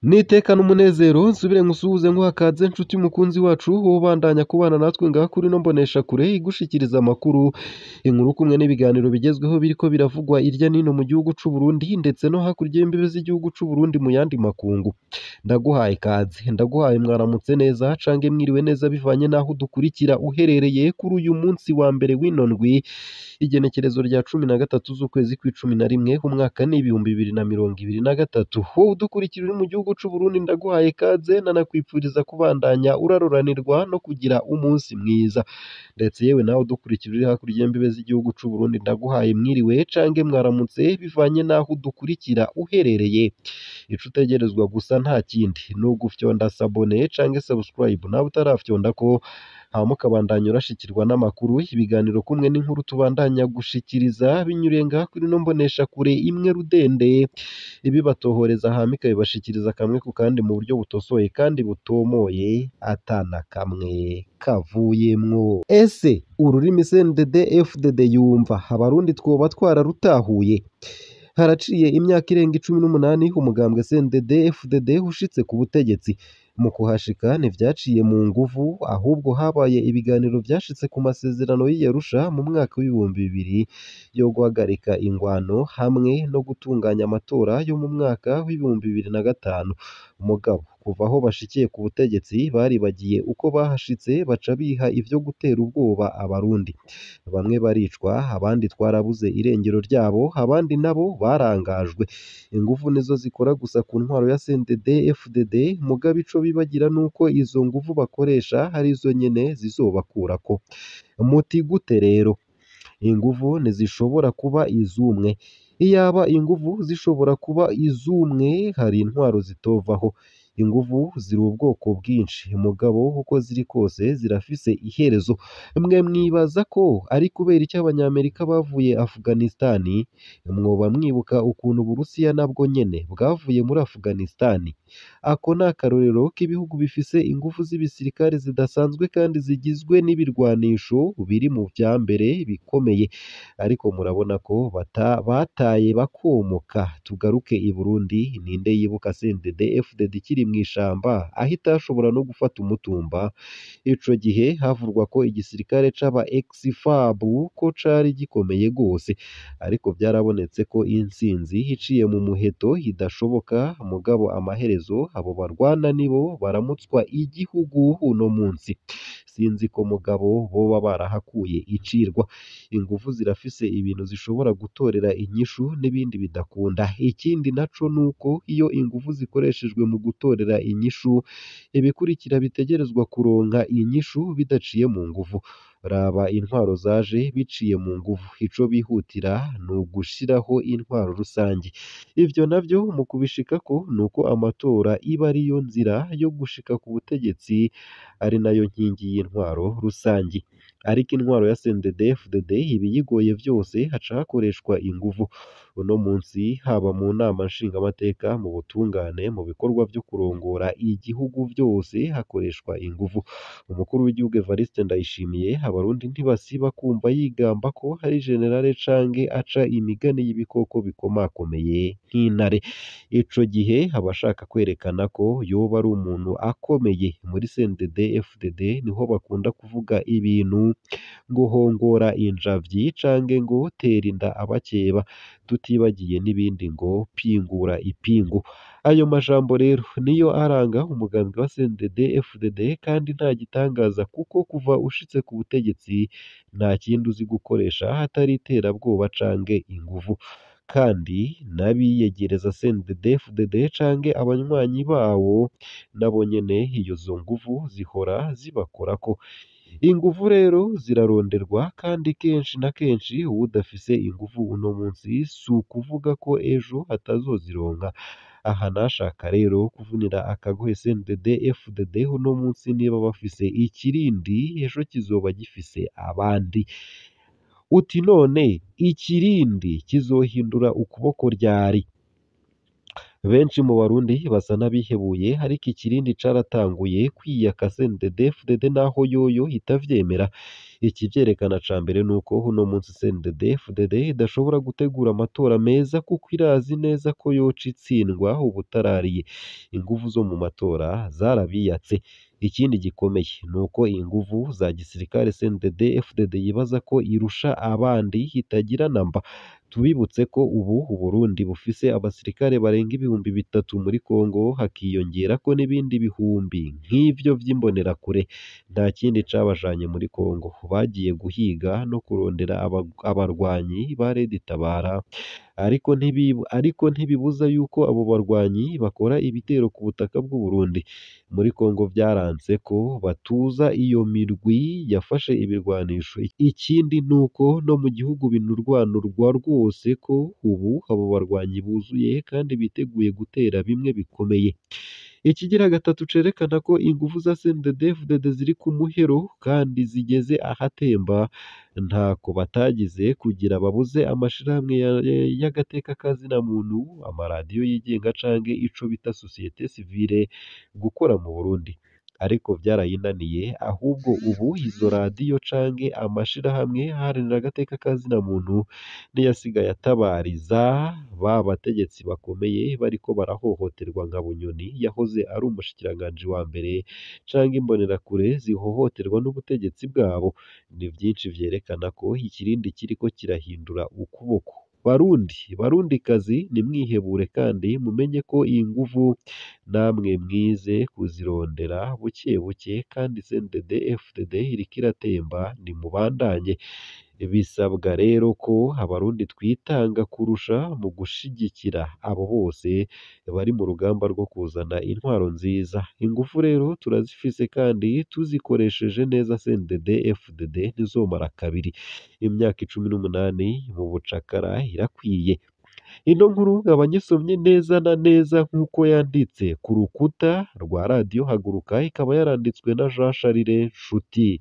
Niteka n'umunezero nsubire nkusuhuze nkuhakaze nshuti mukunzi wacu wowe ubandanya kubana natwe ngaha kuri ino mboneshakure igushikiriza amakuru, inkuru kumwe n'ibiganiro bigezweho biriko biravugwa irya nino mu gihugu c'u Burundi ndetse no hakurya y'imbibe z'igihugu c'u Burundi mu yandi makungu. Ndaguhaye ikaze, ndaguhaye mwaramutse neza cange mwiriwe neza bivanye n'aho udukurikira uherereye kuri uyu munsi wa mbere w'ino ndwi, igenekerezo rya 13 z'ukwezi kw'icumi na rimwe umwaka ni 2023. Wowe udukurikira uri mu gihugu c'u Burundi ndaguhaye ikaze nanakwipfuriza kubandanya uraroranirwa no kugira umunsi mwiza, ndetse yewe nawe udukurikira uri hakurya y'imbibe z'igihugu c'u Burundi ndaguhaye mwiriwe cange mwaramutse bivanye n'aho udukurikira uherereye. Ico utegerezwa gusa nta kindi ni ugufyonda s'abonner cange subscribe nawe utarafyondako, hama ukabandanya urashikirwa n'amakuru, ibiganiro kumwe n'inkuru tubandanya gushikiriza binyuriye ngaha kuri ino mboneshakure imwe rudende, ibibatohoreza hama ikabibashikiriza kamwe ku kandi mu buryo butosoye kandi butomoye ata na kamwe kavuyemwo. Ese ururimi CNDD FDD yumva abarundi twoba twararutahuye? Haraciye imyaka irenga 18 umugambwe CNDD FDD ushitse ku butegetsi. Mu kuhashika ntivyaciye mu nguvu, ahubwo habaye ibiganiro vyashitse ku masezerano y'i Arusha mu mwaka w'2000 yo guhagarika ingwano hamwe no gutunganya amatora yo mu mwaka w'2005. Mugabo kuva aho bashikiye ku butegetsi baribagiye uko bahashitse baca biha ivyo gutera ubwoba abarundi. Bamwe baricwa, abandi twarabuze irengero ryabo, abandi nabo barangajwe. Inguvu nizo zikora gusa ku ntwaro ya CNDD FDD, mugabo ico bibagira nuko izo nguvu bakoresha arizo nyene zizobakurako. Muti gute rero? Inguvu ntizishobora kuba izumwe. Iyaba inguvu zishobora kuba izumwe hari intwaro zitovaho. Inguvu ziri ubwoko bwinshi, mugabo uko ziri kose zirafise iherezo. Mwe mwibaza ko ari kubera iki abanyamerika bavuye Afghanistan? Mwoba mwibuka ukuntu Uburusiya nabwo nyene bwavuye muri Afghanistan? Ako ni akarorero k'ibihugu bifise inguvu z'ibisirikare zidasanzwe kandi zigizwe n'ibirwanisho biri mu vyambere bikomeye, ariko murabona ko bataye bakomoka. Tugaruke i Burundi, ninde yibuka CNDD FDD ikiri mw'ishamba aho itashobora no gufata umutumba? Ico gihe havurwa ko igisirikare c'aba ex-FAB ko cari gikomeye gose, ariko vyarabonetse ko intsinzi iciye mu muheto idashoboka, mugabo amaherezo abo barwana nibo baramutswa igihugu uno munsi. Sinzi ko mugabo boba barahakuye icirwa. Inguvu zirafise ibintu zishobora gutorera inyishu n'ibindi bidakunda. Ikindi naco nuko iyo inguvu zikoreshejwe mu gutorera inyishu, ibikurikira bitegerezwa kuronka inyishu bidaciye mu nguvu. Raba intwaro zaje biciye mu nguvu, ico bihutira ni ugushiraho intwaro rusangi. Ivyo navyo mu kubishikako nuko amatora iba ariyo nzira yo gushika ku butegetsi, ari nayo nkingi y'intwaro rusangi. Ariko intwaro ya CNDD FDD ibiyigoye vyose haca hakoreshwa inguvu. Uno munsi haba mu nama nshingamateka, mu butungane, mu bikorwa vyo kurongora igihugu vyose hakoreshwa inguvu. Umukuru w'igihugu Evariste Ndayishimiye abarundi ntibasiba kumva yigamba ko hari generale cange aca imigani y'ibikoko bikomakomeye nk'intare. Ico gihe aba ashaka kwerekana ko yoba ari umuntu akomeye. Muri CNDD FDD niho bakunda kuvuga ibintu ngo hongora injavyi cange ngo tera inda abakeba, tutibagiye n'ibindi ngo pingura ipingu. Ayo majambo rero niyo aranga umugambwe wa CNDD FDD kandi nta gitangaza kuko kuva ushitse ku butegetsi nta kindi uzi gukoresha hatari iterabwoba cange inguvu. Kandi n'abiyegereza CNDD FDD cange abanywanyi bawo nabo nyene izo nguvu zihora zibakorako. Inguvu rero ziraronderwa kandi kenshi na kenshi uwudafise inguvu uno munsi si ukuvuga ko ejo atazozironka. Aha nashaka rero kuvunira akagohe CNDD FDD uno munsi niba bafise ikirindi ejo kizoba gifise abandi. Uti none ikirindi kizohindura ukuboko ryari? Benshi mu Barundi basa n'abihebuye, ariko ikirindi caratanguye kwiyaka CNDD-FDD naho yoyo itavyemera. Ikivyerekana ca mbere nuko uno munsi CNDD-FDD idashobora gutegura amatora meza kuko irazi neza ko yoca itsindwa ubutarariye. Inguvu zo mu matora zarabiyatse. Ikindi gikomeye nuko inguvu za gisirikare CNDD-FDD yibaza ko irusha abandi itagira namba. Tubibutse ko ubu Uburundi bufise abasirikare barenga 3000 muri Kongo, hakiyongerako n'ibindi bihumbi nk'ivyo vy'imbonerakure. Nta kindi cabajanye muri Kongo, bagiye guhiga no kurondera abarwanyi ba Red Tabara, ariko ntibibuza yuko abo barwanyi bakora ibitero ku butaka bw'u Burundi. Muri Kongo vyaranse ko batuza iyo mirwi yafashe ibirwanisho. Ikindi nuko no mu gihugu binurwanurwa rwose ko ubu abo barwanyi buzuye kandi biteguye gutera bimwe bikomeye. Ikigira gatatu cerekana ko inguvu za CNDD-FDD ziri ku muhero kandi zigeze ahatemba, ntako batagize kugira babuze amashirahamwe y'agateka ka zina muntu, amaradiyo yigenga canke ico bita societe civile gukora mu Burundi. Ariko vyarayinaniye, ahubwo ubu izo radiyo canke amashirahamwe aharanira agateka ka zina muntu niyo asigaye atabariza ba bategetsi bakomeye bariko barahohoterwa nka Bunyoni yahoze ari umushikiranganji wa mbere, canke imbonerakure zihohoterwa n'ubutegetsi bwabo. Ni vyinshi vyerekana ko ikirindi kiriko kirahindura ukuboko. Barundi, Barundikazi, nimwihebure kandi mumenye ko inguvu namwe mwize kuzirondera buke buke, kandi CNDD-FDD iriko iratemba, nimubandanye. Bisabwa rero ko Abarundi twitanga kurusha mu gushigikira abo bose bari mu rugamba rwo kuzana intwaro nziza. Ingufu rero turazifise kandi tuzikoresheje neza CNDD-FDD ntizomara kabiri. Imyaka 18 mu bucakara irakwiye. Ino nkuru nkaba nyisomye neza na neza nk'uko yanditse ku rukuta rwa radiyo Haguruka, ikaba yaranditswe na Jean Charles Nshuti.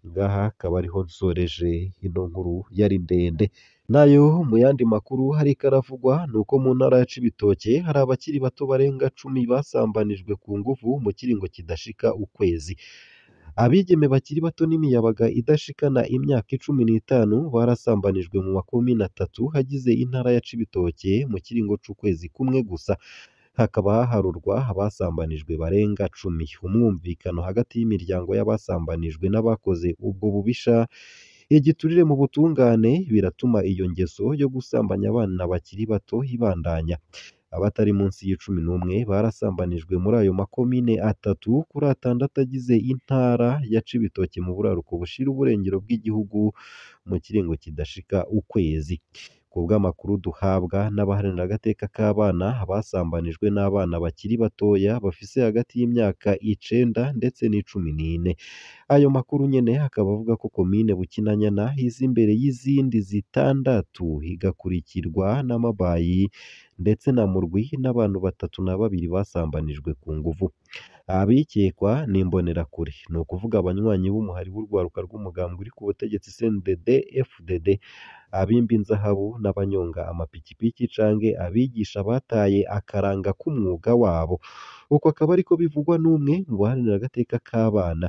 Ngaha akaba ariho nsoreje ino nkuru yari ndende. Nayo mu yandi makuru hariko aravugwa nuko mu ntara ya Cibitoke hari abakiri bato barenga 10 basambanijwe ku nguvu mu kiringo kidashika ukwezi. Abigeme bakiri bato n'imiyabaga idashikana imyaka 15 barasambanijwe mu makomine 3 agize intara ya Cibitoke mu kiringo c'ukwezi kumwe gusa. Hakaba haharurwa abasambanijwe barenga 10. Umwumvikano hagati y'imiryango y'abasambanijwe n'abakoze ubwo bubisha, igiturire mu butungane, biratuma iyo ngeso yo gusambanya abana bakiri bato ibandanya. Abatari munsi y'11 barasambanijwe muri ayo makomine 3 kuri 6 agize intara ya Cibitoke mu buraruko bushira uburengero bw'igihugu mu kiringo kidashika ukwezi. Ku bw'amakuru duhabwa n'abaharanira agateka k'abana, abasambanijwe n'abana bakiri batoya bafise hagati y'imyaka 9 ndetse n'14. Ayo makuru nyene akaba avuga ko komine Bukinanyana iza imbere y'izindi 6, igakurikirwa n'Amabayi ndetse na Murwi n'abantu 32 basambanijwe ku nguvu. Abikekwa ni imbonerakure, ni ukuvuga abanywanyi b'umuhari w'urwaruka rw'umugambwe uri ku butegetsi CNDD-FDD, abimba inzahabu n'abanyonga amapikipiki canke abigisha bataye akaranga k'umwuga wabo. Uko akaba ariko bivugwa n'umwe mu baharanira agateka k'abana.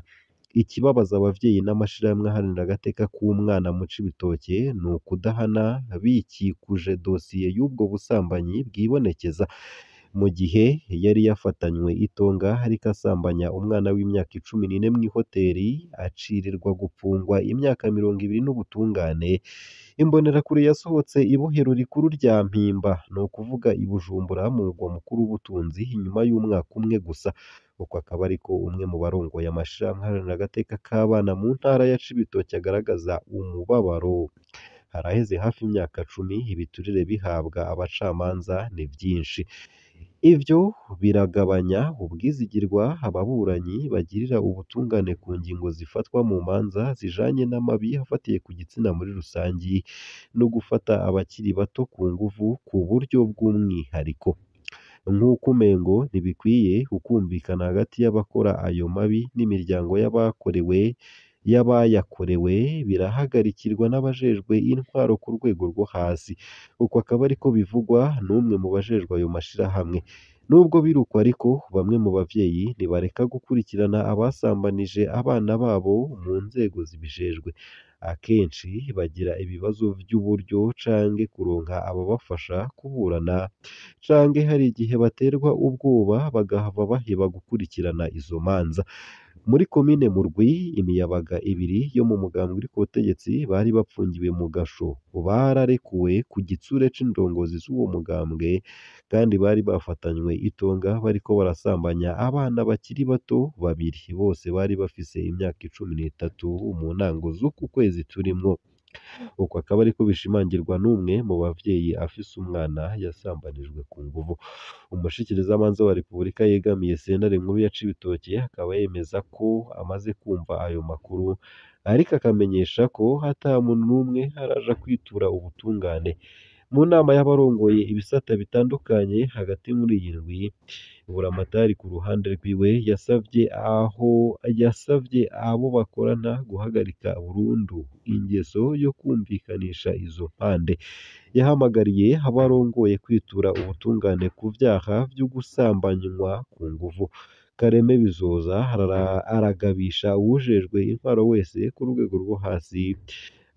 Ikibabaza abavyeyi n'amashirahamwe aharanira agateka k'umwana mu Cibitoke ni ukudahana bikikuje dosiye y'ubwo busambanyi bwibonekeza. Mu gihe yari yafatanywe itonga ariko asambanya umwana w'imyaka 14 mw'ihoteri, acirirwa gupfungwa imyaka 20 n'ubutungane. Imbonerakure yasohotse ibohero rikuru rya Mpimba, ni ukuvuga i Bujumbura mu murwa mukuru w'ubutunzi, inyuma y'umwaka umwe gusa. Uko akaba ariko umwe mu barongoye amashirahamwe aharanira agateka k'abana mu ntara ya Cibitoke agaragaza umubabaro. Haraheze hafi imyaka 10 ibiturire bihabwa abacamanza ni vyinshi. Ivyo biragabanya ubwizigirwa ababuranyi bagirira ubutungane ku ngingo zifatwa mu manza zijanye n'amabi afatiye ku gitsina muri rusangi, no gufata abakiri bato ku nguvu ku buryo bw'umwihariko. Nk'uko umengo ntibikwiye ukumvikana hagati y'abakora ayo mabi n'imiryango y'abakorewe. y'abayakorewe birahagarikirwa n'abajejwe intwaro ku rwego rwo hasi. Uko akaba ariko bivugwa n'umwe mu bajejwe ayo mashirahamwe. Nubwo biruko ariko, bamwe mu bavyeyi ntibareka gukurikirana abasambanije abana babo mu nzego zibijejwe. Akenshi bagira ibibazo vy'uburyo canke kuronka ababafasha kuburana, canke hari igihe baterwa ubwoba bagahava baheba gukurikirana izo manza. Muri komine Murwi, imiyabaga ibiri yo mu mugambwe uri ku butegetsi bari bapfungiwe mu gasho bararekuwe ku gitsure c'indongozi z'uwo mugambwe, kandi bari bafatanywe itonga bariko barasambanya abana bakiri bato babiri, bose bari bafise imyaka 13 mu ntango z'uku kwezi turimwo. Uko akaba ariko bishimangirwa n'umwe mu bavyeyi afise umwana yasambanijwe ku nguvu. Umushikirizamanza wa Repubulika yegamiye sentare nkuru ya Cibitoke akaba yemeza ko amaze kumva ayo makuru, ariko akamenyesha ko ata muntu n'umwe araja kwitura ubutungane. Mu nama y'abarongoye ibisata bitandukanye hagati muri iyi ndwi, Buramatari ku ruhande rwiwe yasavye abo bakorana guhagarika burundu ingeso yo kumvikanisha izo mpande. Yahamagariye abarongoye kwitura ubutungane ku vyaha vyo gusambanywa ku nguvu. Kareme Bizoza aragabisha uwujejwe intwaro wese ku rwego rwo hasi,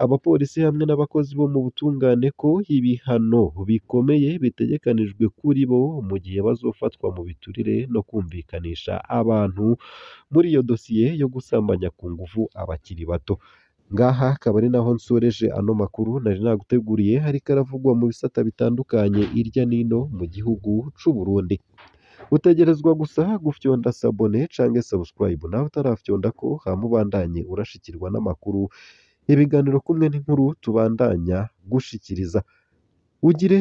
abapolisi hamwe n'abakozi bo mu butungane ko ibihano bikomeye bitegekanijwe kuri bo mu gihe bazofatwa mu biturire no kumvikanisha abantu muri iyo dosiye yo gusambanya ku nguvu abakiri bato. Ngaha akaba ari naho nsoreje ano makuru nari naguteguriye, ariko aravugwa mu bisata bitandukanye irya nino mu gihugu c'u Burundi. Utegerezwa gusa gufyonda sabone canke subscribe nawe utarafyondako, hama ubandanye urashikirwa n'amakuru, ibiganiro kumwe n'inkuru tubandanya gushikiriza. Ugire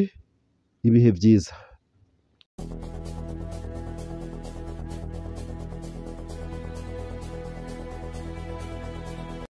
ibihe vyiza.